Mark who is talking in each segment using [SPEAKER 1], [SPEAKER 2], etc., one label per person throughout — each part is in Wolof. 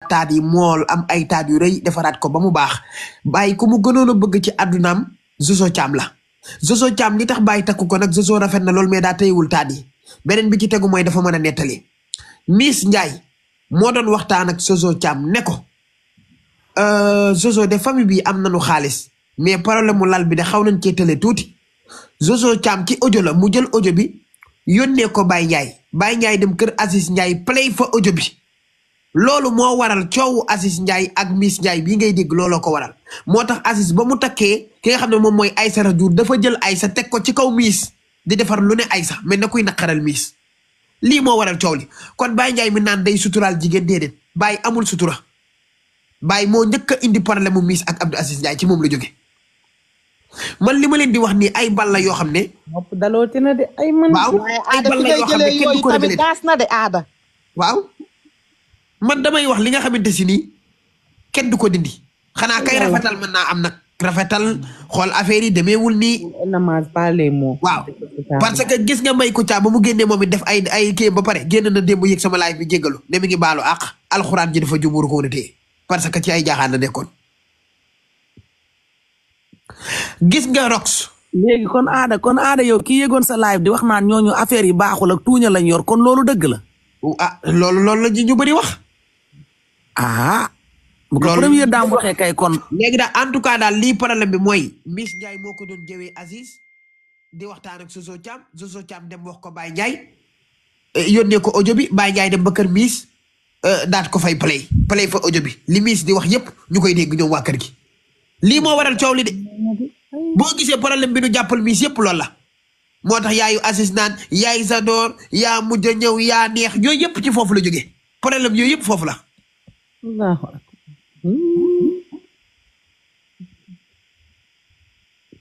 [SPEAKER 1] taat yi mool am ay taat yu rëy defaraat ko ba mu baax bàyyi ku mu gënoon a bëgg ci àddunaam Jojo Thiam la Jojo Thiam li tax bàyyi takku ko nag Jojo rafet na lool mais daa tëyewul taat yi beneen bi ci tegu mooy dafa mën a nettali Miss Ndiaye moo doon waxtaan ak Jojo Thiam ne ko Jojo de famille bi am nañu xaalis mais problème mu lal bi de xaw nañ cee tële tuuti Jojo Thiam ci audio la mu jël audio bi yónnee ko Baye Ndiaye dem kër Aziz Ndiaye play fa audio bi loolu moo waral coowu Aziz Ndiaye ak Miss Ndiaye bii ngay dégg looloo ko waral moo tax Aziz ba mu takkee ki nga xam ne moom mooy Aïssa Rajour dafa jël Aïssa teg ko ci kaw Miss di defar lu ne Aïssa mais na kuy naqaral Miss lii moo waral coow li kon Baye Ndiaye mi naan day suturaal jigéen déedéet Baye amul sutura Baye moo njëkk a indi problème mu Miss ak Abdou Aziz Ndiaye ci moom la jóge man li ma leen di wax nii ay bal la yoo xam ne.
[SPEAKER 2] mopp dalooti na de ay man.
[SPEAKER 1] waaw ay bal la yoo xam ne kenn du ko
[SPEAKER 2] tamit daas na de aada.
[SPEAKER 1] waaw man damay wax li nga xamante si nii kenn du ko dindi. xanaa kay rafetal mën naa am nag. rafetal xool affaire yi demeewul nii. waaw parce que gis nga Mbaye Kouthia ba mu génnee moom it def ay kii ba pare génn na démb yëg sama live bi jéggalu ne mi ngi baalu àq alxuraan ji dafa jubóor ko woon a téye parce que ci ay jaaxaan la nekkoon. gis nga Rox.
[SPEAKER 3] léegi kon aada yow ki yëgoon sa live di wax naan ñooñu affaire yi baaxul ak tuuña lañ yor kon loolu dëgg la.
[SPEAKER 1] ah loolu la ñu bëri wax.
[SPEAKER 3] ah. bu ko premier dame waxee kay kon.
[SPEAKER 1] léegi daal en tout cas daal lii problème bi mooy Miss Ndiaye moo ko doon jëwee Aziz di waxtaan ak Jojo Thiam dem wax ko Baye Ndiaye yónnee ko audio bi Baye Ndiaye dem ba kër Miss daat ko fay play fa audio bi li Miss di wax yépp ñu koy dégg ñoom waa kër gi. lii moo waral coow li de boo gisee problème bi nu jàppal Miss yëpp loolu la moo tax yaayu Aziz naan yaay Zador yaa mujj a ñëw yaa neex yooyu yëpp ci foofu la jógee problème yooyu yëpp foofu la.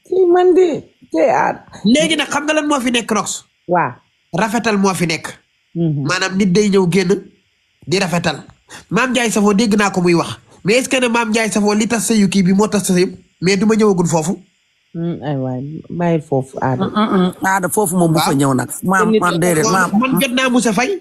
[SPEAKER 2] ci man de tey aada.
[SPEAKER 1] léegi nag xam nga lan moo fi nekk Rox.
[SPEAKER 2] waaw
[SPEAKER 1] rafetal moo fi nekk. maanaam nit day ñëw génn di rafetal Mame Ndiaye Savon dégg naa ko muy wax. mais est-ce que ne Mame Ndiaye Savon li tas sëyu kii bi moo tas sëyu mais du ma ñëwagul foofu.
[SPEAKER 2] aywa bàyyi foofu aada.
[SPEAKER 3] aada foofu moom bu fa ñëw nag. man déedéet man
[SPEAKER 1] jot naa Moussa Faye.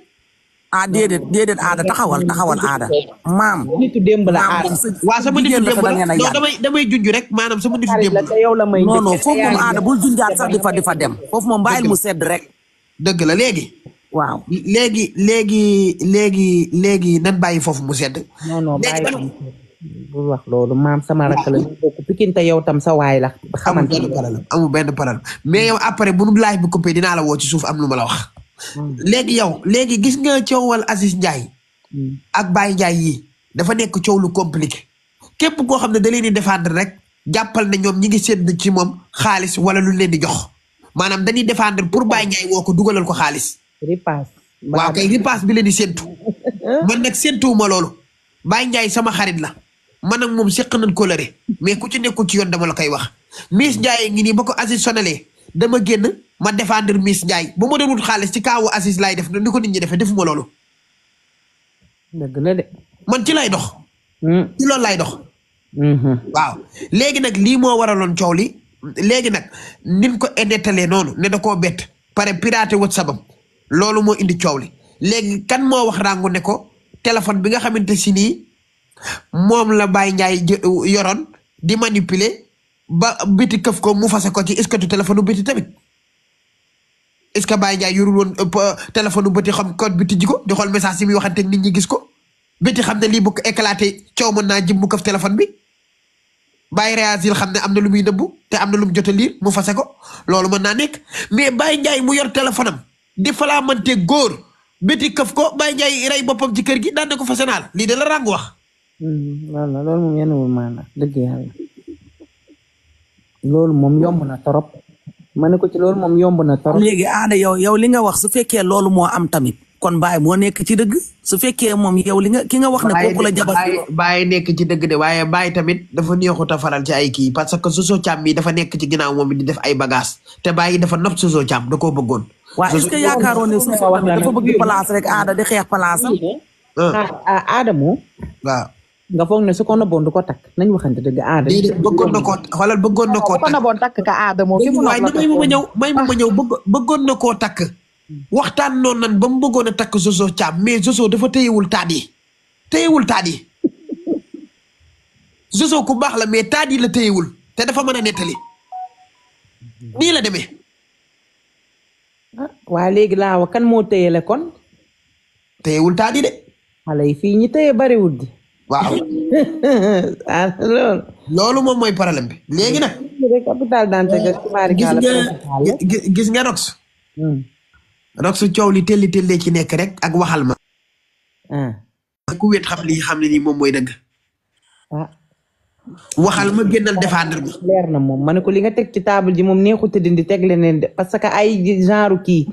[SPEAKER 3] déedéet aada taxawal aada. maam.
[SPEAKER 2] nitu démb la aada.
[SPEAKER 1] waaw sama nitu démb la non damay junj rek maanaam sama nitu démb la.
[SPEAKER 3] non foofu moom aada bul junjaat sax di fa dem. foofu moom bàyyil mu sedd rek.
[SPEAKER 1] dëgg la léegi.
[SPEAKER 3] waaw
[SPEAKER 1] léegi nan bàyyi foofu mu sedd.
[SPEAKER 2] non bàyyi bu wax loolu maam sama rakk la ñu bokk Pikine te yow tam sa waay la. xamante
[SPEAKER 1] amul benn problème mais yow après bu nu live bi coupé dinaa la woo ci suuf am lu ma la wax. léegi gis nga coowal Aziz Ndiaye. ak Baye Ndiaye yi dafa nekk coow lu compliqué. képp koo xam ne da leen di défendre rek jàppal na ñoom ñi ngi sédd ci moom xaalis wala lu leen di jox maanaam dañuy défendre pour Baye Ndiaye woo ko dugalal ko xaalis.
[SPEAKER 2] ripaas.
[SPEAKER 1] waaw kay ripaas bi leen di séntu. man nag séntuwuma loolu. Baye Ndiaye sama xarit la. man ak moom seq nañ coloré mais ku ci nekkul ci yoon dama la koy wax Miss Ndiaye ngi nii ba ko Aziz sonalee dama génn ma défendre Miss Ndiaye bu ma doon wut xaalis ci kaawu Aziz laay def ni ko nit ñi defee defuma loolu.
[SPEAKER 2] dëgg la de.
[SPEAKER 1] man ci lay dox. ci loolu lay dox. waaw léegi nag lii moo waraloon coow li léegi nag nin ko nettalee noonu ne da koo bett pare piraté WhatsApp am loolu moo indi coow li léegi kan moo wax rangu ne ko téléphone bi nga xamante si nii. moom la Baye Ndiaye yoroon di manipuler ba biti këf ko mu fase ko ci est-ce que du téléphone biti tamit est-ce que Baye Ndiaye yorul woon téléphone biti xam code biti ji ko di xool message yi muy waxante nit ñi gis ko biti xam ne lii bu ko éclaté coow mën naa jëm mu këf téléphone bi Baye réagir xam ne am na lu muy nëbbu te am na lu mu jot a liir mu fase ko loolu mën naa nekk mais Baye Ndiaye mu yor téléphone am di falaamante góor biti këf ko Baye Ndiaye rey boppam ci kër gi daan na ko fase naa la lii de la ràng wax.
[SPEAKER 2] voilà loolu moom yenuwul maanaam dëgg yàlla loolu moom yomb na torop ma ne ko ci loolu moom yomb na torop.
[SPEAKER 3] léegi aada yow li nga wax su fekkee loolu moo am tamit kon Baye moo nekk ci dëgg su fekkee moom yow ki nga wax ne kooku la jabar
[SPEAKER 1] Baye nekk ci dëgg de waaye Baye tamit dafa neexut a faral ci ay kii parce que Jojo Thiam mi dafa nekk ci ginnaaw moom di def ay bagage te Baye dafa nopp Jojo Thiam da koo bëggoon.
[SPEAKER 3] waaw est-ce que yaakaaroon ne dafa bëgg place rek aada di xeex place am.
[SPEAKER 2] aada moo.
[SPEAKER 1] waaw.
[SPEAKER 2] nga foog ne su ko nëbboon du ko takk nañ waxante dëgg aada.
[SPEAKER 1] bëggoon na koo xoolal bëggoon na koo takk.
[SPEAKER 2] su ko nëbboon takk ka aada moo. fi mu
[SPEAKER 1] waaye may ma ñëw bëggoon na koo takk. waxtaan noonu nan ba mu bëggoon a takk Jojo Thiam mais Jojo dafa téyewul taat yi. Jojo ku baax la mais taadi la téyewul te dafa mën a nettali nii la demee.
[SPEAKER 2] waa léegi laa wa kan moo téyele kon.
[SPEAKER 1] téyewul taadi de.
[SPEAKER 2] xale yi fii ñi téye bariwul di.
[SPEAKER 1] waaw. loolu moom mooy problème bi léegi nag.
[SPEAKER 2] capital d'Antega
[SPEAKER 1] gis nga Rox. Rox coow li telli tellee ci nekk rek ak waxal ma. ku wet xam li xam ne nii moom mooy dëgg. waxal ma génnal défendre bi.
[SPEAKER 2] leer na moom ma ne ko li nga teg ci table ji moom neexut a dindi teg leneen de parce que ay genre kii.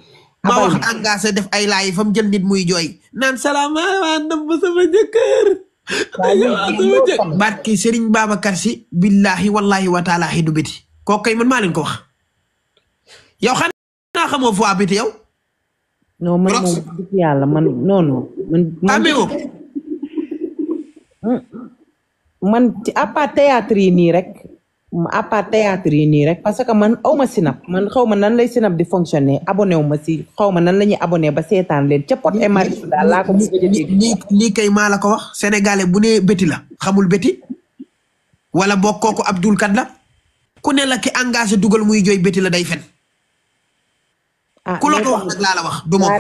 [SPEAKER 1] ma wax engagé def ay laay fa mu jël nit muy jooy. naan salaamaaleykum sama jëkkër. barki Serigne Babacar Si billahi wallahi wa taala du biti kooku kay man maa leen ko wax. yow xanaa xamoo fois biti yow.
[SPEAKER 2] non man moom dëgg yàlla man non man ci à part théâtre yi nii rek parce que man aw ma sinap man xaw ma nan lay sinap di fonctionner abonné wu ma si xaw ma nan la ñuy abonné ba seetaan leen ca Pod et Marichou daal laa ko mujj a dégg.
[SPEAKER 1] lii kay maa la ko wax sénégalais bu ne béti la xamul béti wala boo kooku Abdul kat la ku ne la ki engagé dugal muy jooy béti la day fen. ku la ko wax nag laa la wax du moom.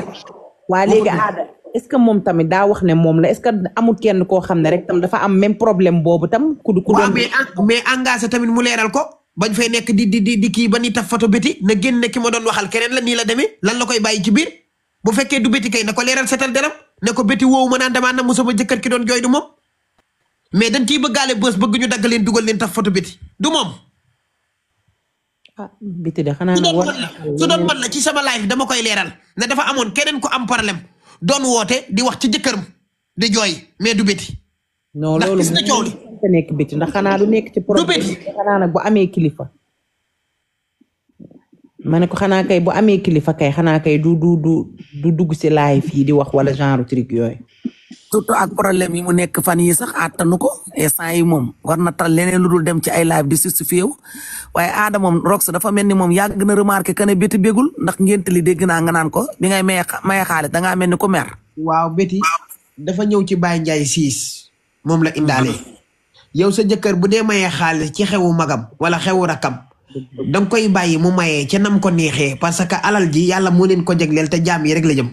[SPEAKER 2] waa léegi Ada est-ce que moom tamit daa wax ne moom la est-ce que amul kenn koo xam ne rek tam dafa am même problème boobu tam. ku doon
[SPEAKER 1] mais engagé tamit mu leeral ko bañ fay nekk di kii ba ni taf photo béti na génn ki ma doon waxal keneen la nii la demee lan la koy bàyyi ci biir bu fekkee du béti kay na ko leeral setal deram ne ko béti woowu ma naan damaa namm sama jëkkër ki doon jooy du moom mais dañ ciy bëggaale bës bëgg ñu dagg leen dugal leen taf photo béti du moom.
[SPEAKER 2] béti de xanaa
[SPEAKER 1] su doon man la ci sama live dama koy leeral ne dafa amoon keneen ku am problème doon woote di wax ci jëkkëram di jooy mais du béti.
[SPEAKER 2] non loolu
[SPEAKER 1] gis na coow li
[SPEAKER 2] nekk béti ndax xanaa du nekk ci problème xanaa nag bu amee kilifa. ma ne ko xanaa kay bu amee kilifa kay xanaa kay du dugg si live fii di wax wala genre truc yooyu.
[SPEAKER 3] surtout ak problème yi mu nekk fan yi sax attanu ko instant yi moom war na tal leneen lu dul dem ci ay live di justifié wu waaye Ada moom Rox dafa mel ni moom yàgg na remarqué que ne béti bégul ndax ngénte li dégg naa nga naan ko bi ngay maye xaalis dangaa mel ni ko mer.
[SPEAKER 1] waaw béti dafa ñëw ci Baye Ndiaye siis moom la indaale. yow sa jëkkër bu dee mayee xaalis ci xewu magam wala xewu rakam danga koy bàyyi mu mayee ca nam ko neexee parce que alal ji yàlla moo leen ko jagleel te jaam yi rek la jëm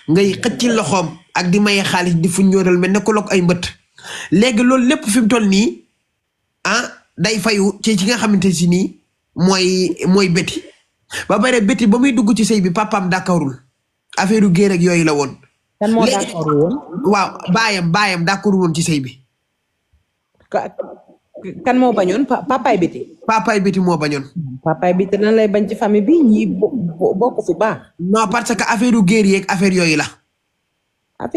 [SPEAKER 1] ngay xëcc loxoom ak di maye xaalis di fu ñóoral mel ne ko loog ay mbët léegi loolu lépp fi mu toll nii day fayu ci nga xamante si nii mooy béti ba bare béti ba muy dugg ci sëy bi papaam d'accordul affaire u géer ak yooyu la woon.
[SPEAKER 2] kan moo d'accord woon.
[SPEAKER 1] waaw baayam d'accord woon ci sëy bi.
[SPEAKER 2] kan moo bañoon papaay béti.
[SPEAKER 1] papaay béti moo bañoon.
[SPEAKER 2] papaay béti nan lay bañ ci famille bi ñii bokk fi baax.
[SPEAKER 1] non parce que affaire u géer yeeg affaire yooyu la.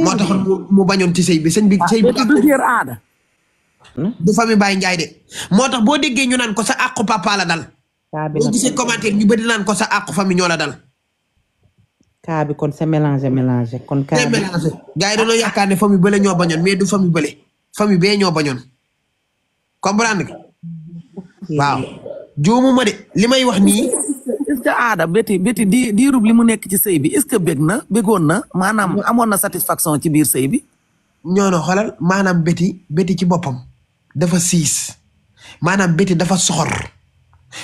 [SPEAKER 1] moo tax mu bañoon ci sëy bi sëñ bi. sëy bi
[SPEAKER 3] du géer Ada.
[SPEAKER 1] du famille Baye Ndiaye de moo tax boo déggee ñu naan ko sa àqu papa la dal. boo gisee commentaire ñu bëri naan ko sa àqu famille ñoo la dal.
[SPEAKER 2] kaa bi kon c'est mélangé kon. kaa bi
[SPEAKER 1] mélangé gars yi dañoo yaakaar ne famille bële ñoo bañoon mais du famille bële famille bee ñoo bañoon comprendre nga. waaw juumu ma de li may wax nii.
[SPEAKER 3] est-ce que Ada béti diirub li mu nekk ci sëy bi est-ce que bégoon na maanaam amoon na satisfaction ci biir sëy bi.
[SPEAKER 1] ñoo no xoolal maanaam béti ci boppam dafa siis maanaam béti dafa soxor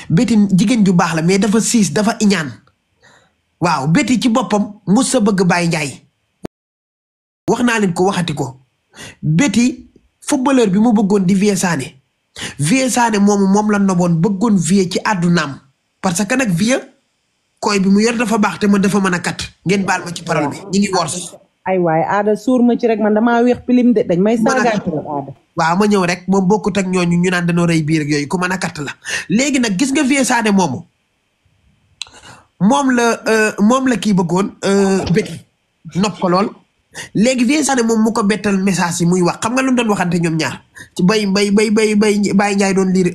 [SPEAKER 1] béti jigéen ju baax la mais dafa siis dafa iñaan waaw béti ci boppam mus sa bëgg Baye Ndiaye wax naa leen ko waxati ko béti footballeur bi mu bëggoon di Vieux Sané moom la noboon bëggoon Vieux ci àddunaam parce que nag Vieux koy bi mu yor dafa baax te man dafa mën a kat ngeen baal ma ci parole bi ñi ngi wor
[SPEAKER 2] ay waay Ada suur ma ci rek man damaa weex pilim de dañ may saagaat Ada.
[SPEAKER 1] waaw ma ñëw rek moom bokkut ak ñooñu ñu naan dañoo rëy biir ak yooyu ku mën a katt la léegi nag gis nga Vieux Sané moom la kii bëggoon béti nopp ko lool léegi Vieux Sané moom mu ko bettal message yi muy wax xam nga lu mu doon waxante ñoom ñaar ci bay Baye Ndiaye doon liir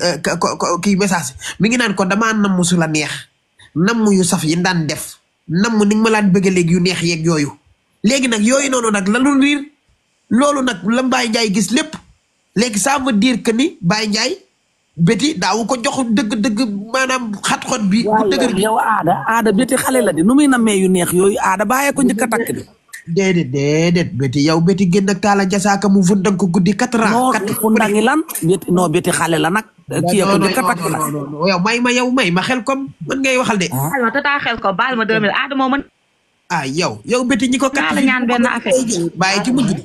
[SPEAKER 1] kii message mi ngi naan ko damaa namm su la neex namm yu saf yi daan def namm ni nga ma laan bëgg léegi yu neex yeeg yooyu léegi nag yooyu noonu nag la lu riir loolu nag la Baye Ndiaye gis lépp léegi ça veut dire que ni Baye Ndiaye béti daawu ko jox dëgg maanaam xat-xot bi. bu dëgër
[SPEAKER 3] yow Ada béti xale la di nu muy nammee yu neex yooyu Ada bàyyee ko njëkk a takk de.
[SPEAKER 1] déedéet béti yow béti génn ak taala jasaaka mu fundan ko guddi 4 ans.
[SPEAKER 3] non fundangi lan béti non béti xale la nag. kii ko jëkk a takk la
[SPEAKER 1] yow may ma xel comme man ngay waxal de.
[SPEAKER 4] aywa tata xel ko baal ma 2000 Adamo man.
[SPEAKER 1] ah yow béti ñi ko kat.
[SPEAKER 4] la ñaan benn affaire.
[SPEAKER 1] bàyyi ci mujj bi.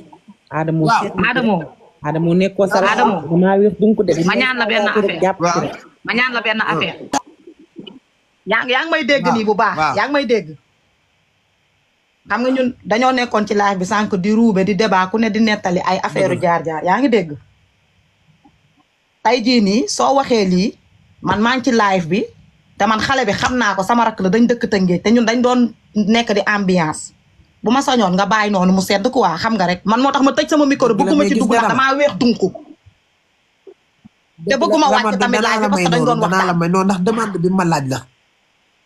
[SPEAKER 2] Adamo nekkoo sa
[SPEAKER 4] Adamo
[SPEAKER 2] maa wér dunku de.
[SPEAKER 4] ma ñaan la benn affaire. ma ñaan la benn affaire. yaa ngi may dégg nii bu baax. yaa ngi may dégg. xam nga ñun dañoo nekkoon ci live bi sànq di ruube di débat ku ne di nettali ay affaire jaar-jaar yaa ngi dégg. tey jii nii soo waxee lii man maa ngi ci live bi te man xale bi xam naa ko sama rakk la dañ dëkk Tëngéej te ñun dañ doon nekk di ambiance bu ma sañoon nga bàyyi noonu mu sedd quoi xam nga rek man moo tax ma tëj sama micro bëgguma ci dugg ndax damaa weex dunku te bëgguma wàcc tamit live bi parce que dañ doon waxtaan
[SPEAKER 1] non ndax demande bi ma laaj la.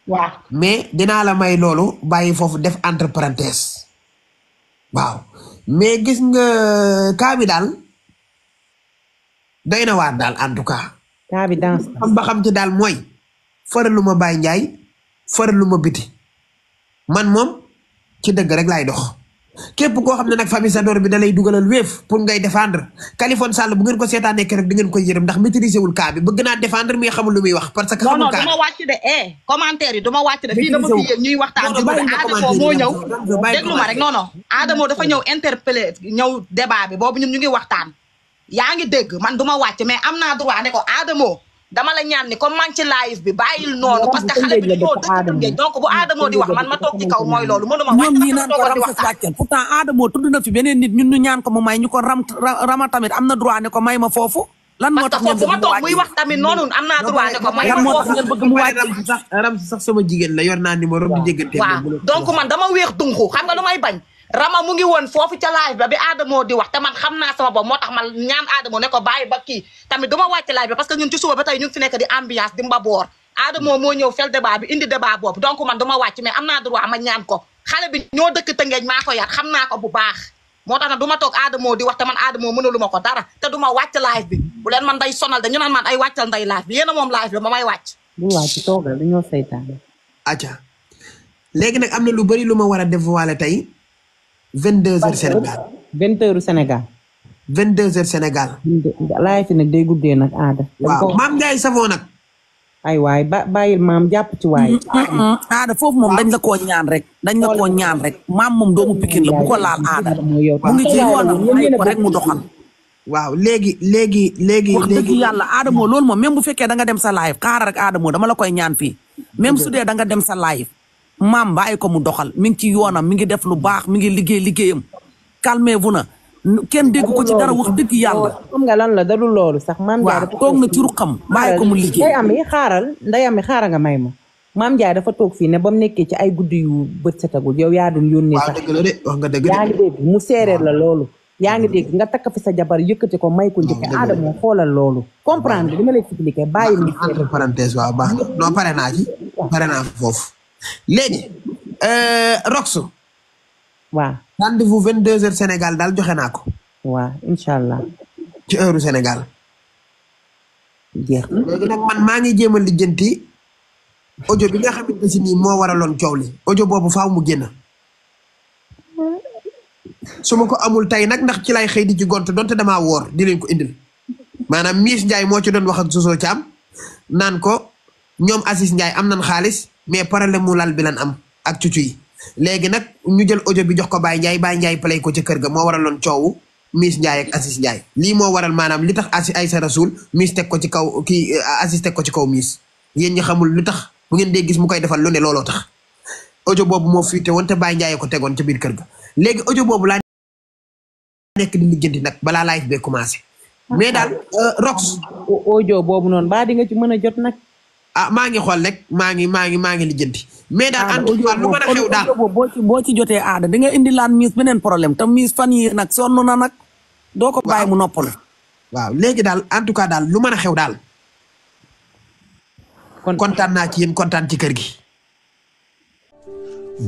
[SPEAKER 4] waaw
[SPEAKER 1] mais dinaa la may loolu bàyyi foofu def entre parenthèse waaw mais gis nga cas bi daal doy na waar daal en tout cas.
[SPEAKER 2] cas bi dans
[SPEAKER 1] xam ba xam ci daal mooy faralu ma Baye Ndiaye faralu ma biti man moom ci dëgg rek laay dox képp koo xam ne nag famille Sador bi da lay dugalal wéef pour ngay défendre Kaliphone Sall bu ngeen ko seetaanee keroog di ngeen koy yërëm ndax maîtriser wul cas bi bëgg naa défendre mais xamul lu muy wax parce que xamul cas
[SPEAKER 4] non du ma wàcc de commentaire yi du ma wàcc de fii dama fi yéen ñuy waxtaan di Adamo moo ñëw déglu ma rek non Adamo dafa ñëw interpellé ñëw débat bi boobu ñun ñu ngi waxtaan yaa ngi dégg man du ma wàcc mais am naa droit ne ko Adamo dama la ñaan ni comme man ci live bi bàyyil noonu parce que xale bi ñoo dëkk donc bu Adamo di wax man ma toog ci kaw mooy loolu mënuma
[SPEAKER 3] ñoom ñii naan ko Ramses wàccal pourtant Adamo tudd na fi beneen nit ñun ñu ñaan ko mu may ñu ko rama tamit am na droit ne ko may ma foofu lan moo tax
[SPEAKER 4] foofu ma toog muy wax tamit noonu am naa droit ne ko may ma foofu
[SPEAKER 3] ngeen bëgg mu wàcc
[SPEAKER 1] ram sax sama jigéen la yor naa numéro di jéggante
[SPEAKER 4] waaw donc man dama weex dunxu xam nga lu may bañ Rama mu ngi woon foofu ca live ba bi Adamo di wax te man xam naa sama bopp moo tax man ñaan Adamo ne ko bàyyi ba kii tamit du ma wàcc live bi parce que ñun ci suba ba tey ñu ngi fi nekk di ambiance di mbaboor Adamo moo ñëw fel débat bi indi débat boobu donc man du ma wàcc mais am naa droit ma ñaan ko xale bi ñoo dëkk Tëngéej maa ko yar xam naa ko bu baax moo tax nag du ma toog Adamo di wax te man Adamo mënalu ma ko dara te du ma wàcc live bi bu leen man day sonal dañu naan man ay wàccal nday live bi yéen a moom live bi ma may wàcc
[SPEAKER 2] bu wàcc toogal dañoo saytaan
[SPEAKER 1] acca léegi nag am na lu bari lu ma war a dévoiler tey 22h Sénégal
[SPEAKER 2] 20h Sénégal
[SPEAKER 1] 22h Sénégal
[SPEAKER 2] laay fi nag day guddee nag aada
[SPEAKER 1] waaw Mame Ndiaye Savon nag
[SPEAKER 2] ay waay bàyyil maam jàpp ci waay
[SPEAKER 3] aada foofu moom dañ la koo ñaan rek maam moom doomu Pikine la bu ko laal aada mu ngi ci yoonam ay ko rek mu doxal
[SPEAKER 1] waaw léegi
[SPEAKER 3] wax dëgg yàlla Adamo loolu moom même bu fekkee da nga dem sa live xaaral rek Adamo dama la koy ñaan fii même su dee da nga dem sa live maam bàyyi ko mu doxal mi ngi ci yoonam mi ngi def lu baax mi ngi liggéeyam calmez-vous na kenn dégg ko ci dara wax dëgg yàlla.
[SPEAKER 2] xam nga lan la dalul loolu sax. maam Ndiaye dafa
[SPEAKER 3] toog na ci ruqam bàyyi ko mu liggéey.
[SPEAKER 2] nday ami xaaral nga may ma. maam Ndiaye dafa toog fii ne ba mu nekkee ci ay guddi yu bët setagul yow yaa doon yónnee sax.
[SPEAKER 1] waaw dëgg la de wax nga dëgg de.
[SPEAKER 2] yaa ngi dégg mu séeréer la loolu. yaa ngi dégg nga takk fi sa jabar yëkkati ko may ko njëkk Adamo xoolal loolu. comprendre li ma lay expliquer bàyyi mu
[SPEAKER 1] entre parenthèse waaw baax na non pare naa ci pare naa foofu léegi Rox.
[SPEAKER 2] waaw
[SPEAKER 1] rendez-vous 22h Sénégal daal joxe naa ko.
[SPEAKER 2] waaw incha allah.
[SPEAKER 1] ci heure Sénégal.
[SPEAKER 2] jeex na
[SPEAKER 1] léegi nag man maa ngi jéem a lijjanti audio bi nga xamante si nii moo waraloon coow li audio boobu faaw mu génn. su ma ko amul tey nag ndax ci lay xëy di ci gont donte damaa woor di leen ko indil maanaam Miss Ndiaye moo ci doon wax ak Soso Thiam naan ko ñoom Assis Ndiaye am nañ xaalis mais problème mu lal bi lan am ak cucu yi léegi nag ñu jël audio bi jox ko Baye Ndiaye play ko ca kër ga moo waraloon coowu Miss Ndiaye ak Assis Ndiaye lii moo waral maanaam li tax Aïssa Rasoul Miss teg ko ci kaw kii Assis teg ko ci kaw Miss yéen ñi xamul lu tax bu ngeen dee gis mu koy defal lu ne looloo tax audio boobu moo fuite woon te Baye Ndiaye ko tegoon ca biir kër ga léegi audio boobu laa nekk di lijjanti nag balaa live bee commencé mais daal Rox
[SPEAKER 2] audio boobu noonu baa di nga ci mën a jot nag
[SPEAKER 1] maa ngi xool rek maa ngi lijjanti mais daal en tout cas lu mën a xew daal
[SPEAKER 3] boo ci jotee aada di nga indi laan Miss beneen problème te Miss fan yi nag sonn na nag doo ko bàyyi mu noppalu
[SPEAKER 1] waaw léegi daal en tout cas daal lu mën a xew daal kontaan naa ci yéen kontaan ci kër gi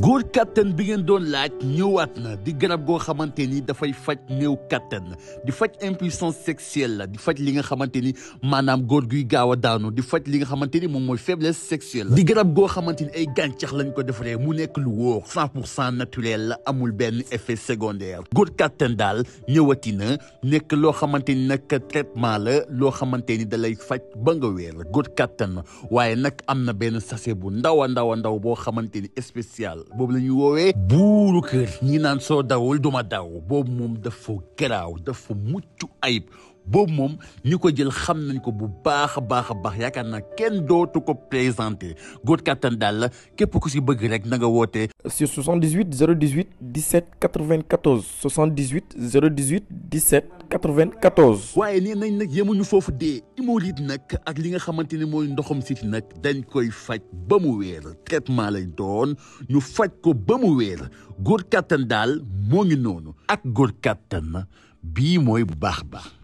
[SPEAKER 5] góor kattan bi ngeen doon laaj ñëwaat na di garab goo xamante ni dafay faj néew kattan di faj impuissance sexuelle la di faj li nga xamante ni maanaam góor guy gaaw a daanu di faj li nga xamante ni moom mooy faiblesse sexuelle la di garab goo xamante ni ay gàncax lañ ko defaree mu nekk lu wóor 100% naturel la amul benn effet secondaire góor kattan daal ñëwati na nekk loo xamante ni nag traitement la loo xamante ni da lay faj ba nga wér góor kattan waaye nag am na benn sachet bu ndaw a ndaw boo xamante ni spécial boobu la ñuy woowee buuru kër ñi naan soo dawul duma daw boobu moom dafa garaaw dafa mucc ayib boobu moom ñi ko jël xam nañ ko bu baax a baax yaakaar naa kenn dootu ko présenté góor kattan daal la képp ku si bëgg rek na nga woote
[SPEAKER 6] sur 78 018 17 94 78 018 17 94.
[SPEAKER 5] waaye nee nañ nag yemuñu foofu dee hémorroïde nag ak li nga xamante ni mooy ndoxam siti nag dañ koy faj ba mu wéer traitement lay doon ñu faj ko ba mu wéer góor kattan daal moo ngi noonu ak góor kattan bii mooy bu baax.